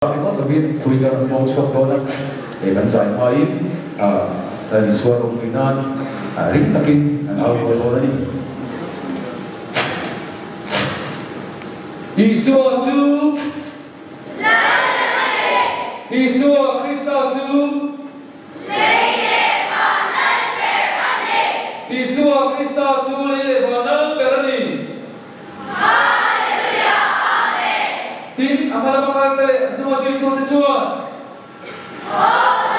Ringawt lovin thui kan rawn pawng chhuak dawn a, hei kan zai hmain Lal Isua ropui nan ring takin an au rual dawn a ni. Isua chu Lal a ni. Isua Krista chu Lei leh van lal ber a ni. Isua Krista chu lei leh van lal ber a ni. Hallelujah Amen. Tin, a hma lama kalte leh a hnunga zuitute chuan. Hosanna!